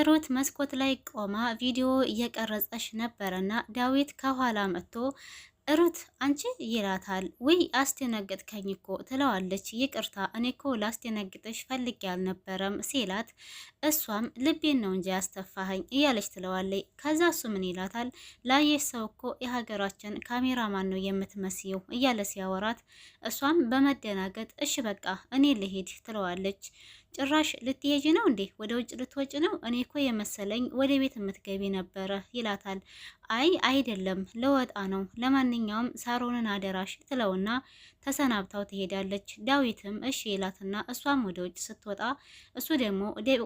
ሩት መስኮት ላይ ቆማ ቪዲዮ እየቀረጸች ነበረና ዳዊት ከኋላ መጥቶ ሩት አንቺ ይላታል። ውይ አስደነገጥከኝ እኮ ትለዋለች። ይቅርታ እኔ እኮ ላስደነግጥሽ ፈልጌ አልነበረም ሲላት፣ እሷም ልቤን ነው እንጂ ያስተፋኸኝ እያለች ትለዋለች። ከዛ እሱ ምን ይላታል? ላየሽ ሰው እኮ የሀገራችን ካሜራማን ነው የምትመስየው እያለ ሲያወራት፣ እሷም በመደናገጥ እሺ በቃ እኔ ልሄድ ትለዋለች። ጭራሽ ልትሄጂ ነው እንዴ? ወደ ውጭ ልትወጭ ነው? እኔ እኮ የመሰለኝ ወደ ቤት የምትገቢ ነበረ ይላታል። አይ አይደለም፣ ልወጣ ነው። ለማንኛውም ሳሮንን አደራሽ ትለውና ተሰናብታው ትሄዳለች። ዳዊትም እሺ ይላትና እሷም ወደ ውጭ ስትወጣ እሱ ደግሞ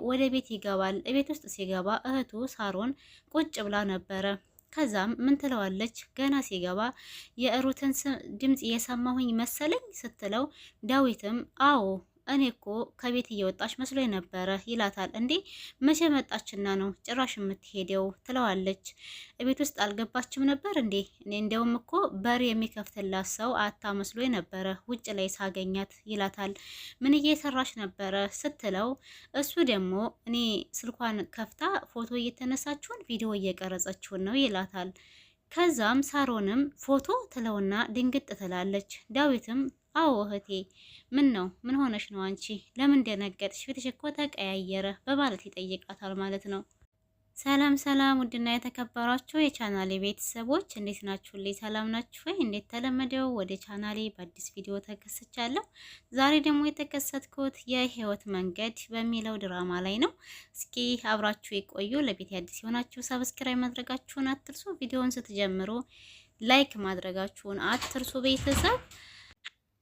ወደ ቤት ይገባል። ቤት ውስጥ ሲገባ እህቱ ሳሮን ቁጭ ብላ ነበረ። ከዛም ምን ትለዋለች? ገና ሲገባ የሩትን ድምፅ የሰማሁኝ መሰለኝ ስትለው ዳዊትም አዎ እኔ እኮ ከቤት እየወጣች መስሎ ነበረ ይላታል። እንዴ መቼ መጣችና ነው ጭራሽ የምትሄደው? ትለዋለች። ቤት ውስጥ አልገባችም ነበር እንዴ? እኔ እንደውም እኮ በር የሚከፍትላት ሰው አታ መስሎ ነበረ ውጭ ላይ ሳገኛት ይላታል። ምን እየሰራች ነበረ ስትለው እሱ ደግሞ እኔ ስልኳን ከፍታ ፎቶ እየተነሳችሁን ቪዲዮ እየቀረጸችውን ነው ይላታል። ከዛም ሳሮንም ፎቶ ትለውና ድንግጥ ትላለች። ዳዊትም አዎ እህቴ፣ ምን ነው ምን ሆነሽ ነው አንቺ? ለምን ደነገጥሽ? ፊትሽ እኮ ተቀያየረ በማለት ይጠይቃታል ማለት ነው። ሰላም ሰላም፣ ውድና የተከበራችሁ የቻናሌ ቤተሰቦች እንዴት ናችሁልኝ? ሰላም ናችሁ ወይ? እንዴት ተለመደው ወደ ቻናሌ በአዲስ ቪዲዮ ተከስቻለሁ። ዛሬ ደግሞ የተከሰትኩት የህይወት መንገድ በሚለው ድራማ ላይ ነው። እስኪ አብራችሁ የቆዩ። ለቤት አዲስ የሆናችሁ subscribe ማድረጋችሁን አትርሱ። ቪዲዮውን ስትጀምሩ like ማድረጋችሁን አትርሱ ቤተሰብ።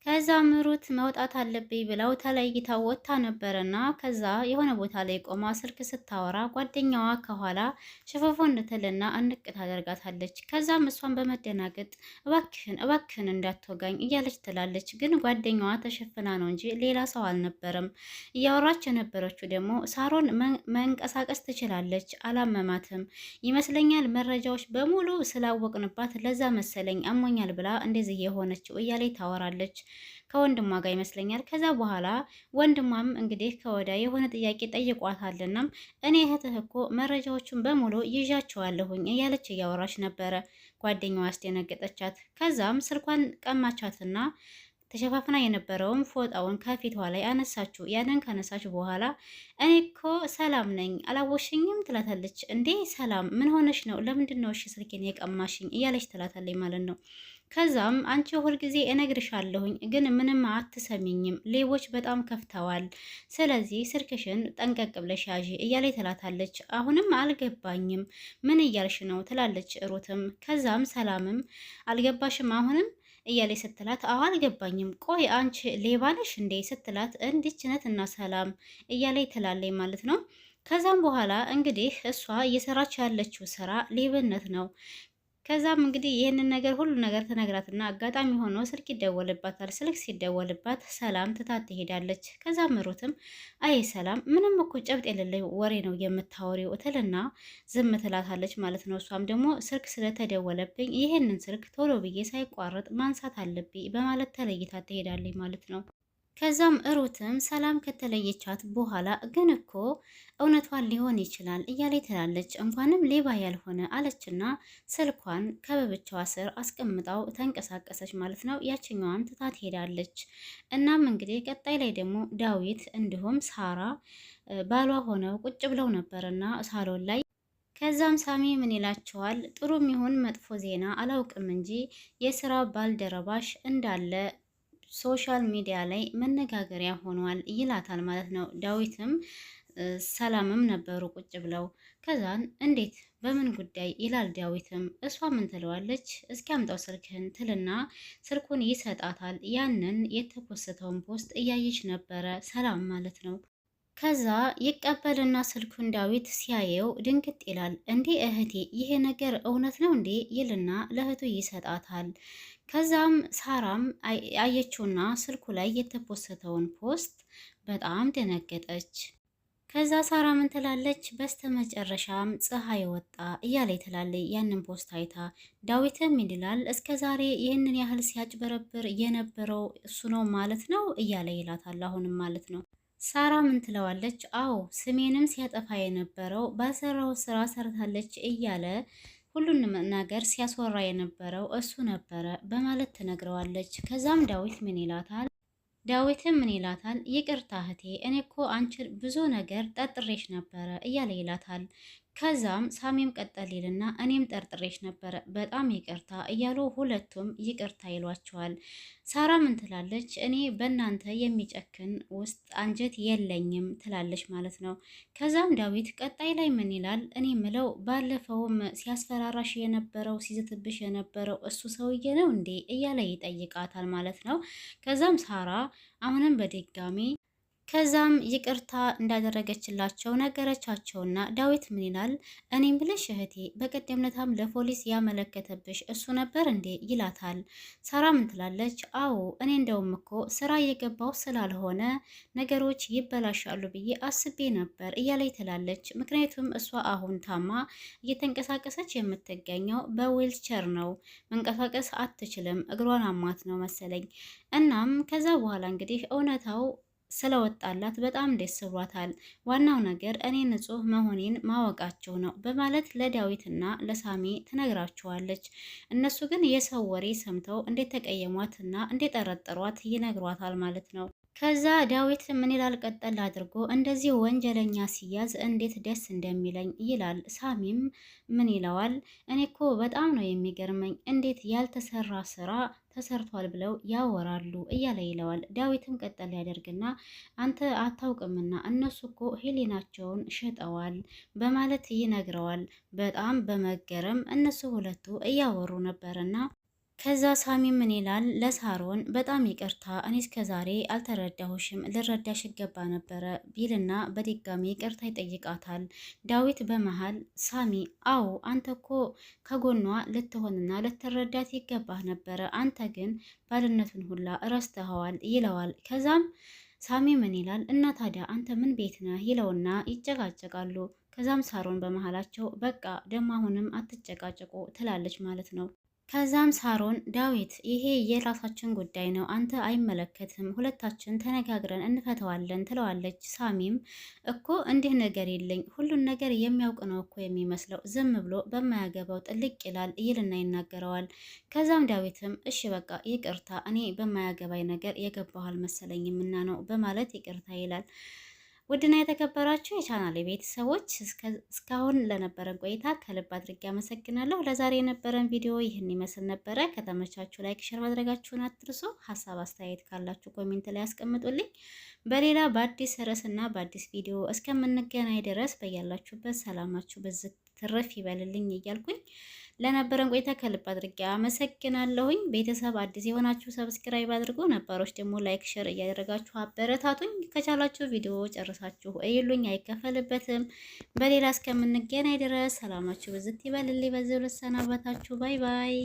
ከዛ ምሩት መውጣት አለብኝ ብለው ተለይታ ወጥታ ነበረና ከዛ የሆነ ቦታ ላይ ቆማ ስልክ ስታወራ ጓደኛዋ ከኋላ ሽፈፎ እንትልና እንቅ ታደርጋታለች። ከዛም እሷን በመደናገጥ እባክህን እባክህን እንዳትወጋኝ እያለች ትላለች። ግን ጓደኛዋ ተሸፍና ነው እንጂ ሌላ ሰው አልነበረም። እያወራች የነበረችው ደግሞ ሳሮን መንቀሳቀስ ትችላለች፣ አላመማትም ይመስለኛል። መረጃዎች በሙሉ ስላወቅንባት ለዛ መሰለኝ አሞኛል ብላ እንደዚህ የሆነችው እያለች ታወራለች። ከወንድሟ ጋር ይመስለኛል። ከዛ በኋላ ወንድሟም እንግዲህ ከወዲያ የሆነ ጥያቄ ጠይቋታልና እኔ እህትህ እኮ መረጃዎቹን በሙሉ ይዣቸዋለሁኝ እያለች እያወራች ነበረ። ጓደኛዋ አስደነገጠቻት። ከዛም ስልኳን ቀማቻትና ተሸፋፍና የነበረውን ፎጣውን ከፊቷ ላይ አነሳችው። ያንን ካነሳች በኋላ እኔ እኮ ሰላም ነኝ አላወሽኝም ትላታለች። እንዴ ሰላም ምን ሆነሽ ነው? ለምንድን ነው እሺ ስልኬን የቀማሽኝ? እያለች ትላታለች ማለት ነው። ከዛም አንቺ ሁልጊዜ እነግርሻለሁኝ ግን ምንም አትሰሚኝም፣ ሌቦች በጣም ከፍተዋል፣ ስለዚህ ስልክሽን ጠንቀቅ ብለሽ ያዢ እያለች ትላታለች። አሁንም አልገባኝም ምን እያልሽ ነው ትላለች ሩትም። ከዛም ሰላምም አልገባሽም አሁንም እያለች ስትላት፣ አዎ አልገባኝም፣ ቆይ አንቺ ሌባ ነሽ እንዴ ስትላት፣ እንዲችነት እና ሰላም እያለች ትላለች ማለት ነው። ከዛም በኋላ እንግዲህ እሷ እየሰራች ያለችው ስራ ሌብነት ነው። ከዛም እንግዲህ ይህንን ነገር ሁሉ ነገር ትነግራትና አጋጣሚ ሆኖ ስልክ ይደወልባታል። ስልክ ሲደወልባት ሰላም ትታት ትሄዳለች። ከዛም ሩትም አይ ሰላም ምንም እኮ ጨብጥ የሌለ ወሬ ነው የምታወሪው እትልና ዝም ትላታለች ማለት ነው። እሷም ደግሞ ስልክ ስለተደወለብኝ ይህንን ስልክ ቶሎ ብዬ ሳይቋረጥ ማንሳት አለብኝ በማለት ተለይታ ትሄዳለች ማለት ነው። ከዛም ሩትም ሰላም ከተለየቻት በኋላ ግን እኮ እውነቷን ሊሆን ይችላል እያለ ትላለች። እንኳንም ሌባ ያልሆነ አለችና ስልኳን ከበብቻዋ ስር አስቀምጣው ተንቀሳቀሰች ማለት ነው። ያችኛዋም ትታት ሄዳለች። እናም እንግዲህ ቀጣይ ላይ ደግሞ ዳዊት እንዲሁም ሳራ ባሏ ሆነው ቁጭ ብለው ነበርና ሳሎን ላይ ከዛም ሳሚ ምን ይላቸዋል? ጥሩም ይሁን መጥፎ ዜና አላውቅም እንጂ የስራ ባልደረባሽ እንዳለ social media ላይ መነጋገሪያ ሆኗል ይላታል ማለት ነው። ዳዊትም ሰላምም ነበሩ ቁጭ ብለው። ከዛን እንዴት በምን ጉዳይ ይላል ዳዊትም። እሷ ምን ትለዋለች? እስኪ አምጣው ስልክህን ትልና ስልኩን ይሰጣታል። ያንን የተፖስተውን post እያየች ነበረ ሰላም ማለት ነው። ከዛ ይቀበልና ስልኩን ዳዊት ሲያየው ድንግጥ ይላል። እንዴ እህቴ ይሄ ነገር እውነት ነው እንዴ ይልና ለእህቱ ይሰጣታል። ከዛም ሳራም አየችውና ስልኩ ላይ የተፖሰተውን post በጣም ደነገጠች። ከዛ ሳራ ምን ትላለች? በስተመጨረሻም ፀሐይ ወጣ እያለ ትላለች። ያንን post አይታ ዳዊትም ይላል እስከ ዛሬ ይህንን ያህል ሲያጭበረብር የነበረው እሱ ነው ማለት ነው እያለ ይላታል። አሁንም ማለት ነው። ሳራ ምን ትለዋለች? አዎ ስሜንም ሲያጠፋ የነበረው ባልሰራው ስራ ሰርታለች እያለ ሁሉንም ነገር ሲያስወራ የነበረው እሱ ነበረ በማለት ትነግረዋለች። ከዛም ዳዊት ምን ይላታል? ዳዊትም ምን ይላታል? ይቅርታ እህቴ፣ እኔ እኮ አንቺን ብዙ ነገር ጠርጥሬሽ ነበረ እያለ ይላታል። ከዛም ሳሚም ቀጠል ይልና እኔም ጠርጥሬሽ ነበረ በጣም ይቅርታ እያሉ ሁለቱም ይቅርታ ይሏቸዋል። ሳራ ምን ትላለች? እኔ በእናንተ የሚጨክን ውስጥ አንጀት የለኝም ትላለች ማለት ነው። ከዛም ዳዊት ቀጣይ ላይ ምን ይላል? እኔ ምለው ባለፈውም ሲያስፈራራሽ የነበረው ሲዝትብሽ የነበረው እሱ ሰውዬ ነው እንዴ እያለ ይጠይቃታል ማለት ነው። ከዛም ሳራ አሁንም በድጋሚ ከዛም ይቅርታ እንዳደረገችላቸው ነገረቻቸውና ዳዊት ምን ይላል? እኔም ብለሽ እህቴ በቀደምነታም ለፖሊስ ያመለከተብሽ እሱ ነበር እንዴ ይላታል። ሳራ ምን ትላለች? አዎ እኔ እንደውም እኮ ስራ እየገባው ስላልሆነ ነገሮች ይበላሻሉ ብዬ አስቤ ነበር እያለች ትላለች። ምክንያቱም እሷ አሁን ታማ እየተንቀሳቀሰች የምትገኘው በዊልቸር ነው። መንቀሳቀስ አትችልም፣ እግሯን አማት ነው መሰለኝ። እናም ከዛ በኋላ እንግዲህ እውነታው ስለወጣላት በጣም ደስ ብሏታል። ዋናው ነገር እኔ ንጹህ መሆኔን ማወቃቸው ነው በማለት ለዳዊትና ለሳሚ ትነግራቸዋለች። እነሱ ግን የሰው ወሬ ሰምተው እንዴት ተቀየሟትና እንዴት ይነግሯታል ማለት ነው። ከዛ ዳዊት ምን ይላል ቀጠል አድርጎ እንደዚህ ወንጀለኛ ሲያዝ እንዴት ደስ እንደሚለኝ ይላል። ሳሚም ምን ይለዋል? እኔ እኮ በጣም ነው የሚገርመኝ እንዴት ያልተሰራ ስራ ተሰርቷል ብለው ያወራሉ እያለ ይለዋል። ዳዊትም ቀጠል ያደርግና አንተ አታውቅምና እነሱ እኮ ሕሊናቸውን ሸጠዋል በማለት ይነግረዋል። በጣም በመገረም እነሱ ሁለቱ እያወሩ ነበርና ከዛ ሳሚ ምን ይላል ለሳሮን በጣም ይቅርታ እኔ እስከ ዛሬ አልተረዳሁሽም፣ ልረዳሽ ይገባ ነበረ ቢልና በድጋሚ ይቅርታ ይጠይቃታል። ዳዊት በመሃል ሳሚ አዎ አንተ እኮ ከጎኗ ልትሆንና ልትረዳት ይገባህ ነበረ፣ አንተ ግን ባልነቱን ሁላ ረስተኸዋል ይለዋል። ከዛም ሳሚ ምን ይላል እና ታዲያ አንተ ምን ቤት ነህ ይለውና ይጨቃጨቃሉ። ከዛም ሳሮን በመሃላቸው በቃ ደግሞ አሁንም አትጨቃጨቁ ትላለች ማለት ነው። ከዛም ሳሮን ዳዊት ይሄ የራሳችን ጉዳይ ነው፣ አንተ አይመለከትም፣ ሁለታችን ተነጋግረን እንፈተዋለን ትለዋለች። ሳሚም እኮ እንዲህ ነገር የለኝ ሁሉን ነገር የሚያውቅ ነው እኮ የሚመስለው፣ ዝም ብሎ በማያገባው ጥልቅ ይላል ይልና ይናገረዋል። ከዛም ዳዊትም እሺ በቃ ይቅርታ፣ እኔ በማያገባኝ ነገር የገባሁ አልመሰለኝምና ነው በማለት ይቅርታ ይላል። ውድና የተከበራችሁ የቻናል ቤተሰቦች እስካሁን ለነበረን ቆይታ ከልብ አድርጌ አመሰግናለሁ። ለዛሬ የነበረን ቪዲዮ ይህን ይመስል ነበረ። ከተመቻችሁ like፣ share ማድረጋችሁን አትርሱ። ሀሳብ አስተያየት ካላችሁ comment ላይ አስቀምጡልኝ። በሌላ በአዲስ ርዕስና በአዲስ ቪዲዮ እስከምንገናኝ ድረስ በያላችሁበት ሰላማችሁ ብዝት ትርፍ ይበልልኝ እያልኩኝ ለነበረን ቆይታ ከልብ አድርጌ አመሰግናለሁኝ። ቤተሰብ አዲስ የሆናችሁ subscribe አድርጎ፣ ነባሮች ደግሞ like፣ share እያደረጋችሁ አበረታቱኝ። ከቻላችሁ ቪዲዮ ጨርሳችሁ እይሉኝ፣ አይከፈልበትም። በሌላ እስከምንገናኝ ድረስ ሰላማችሁ ብዝት ይበልልኝ። በዚሁ ልሰናበታችሁ። bye bye።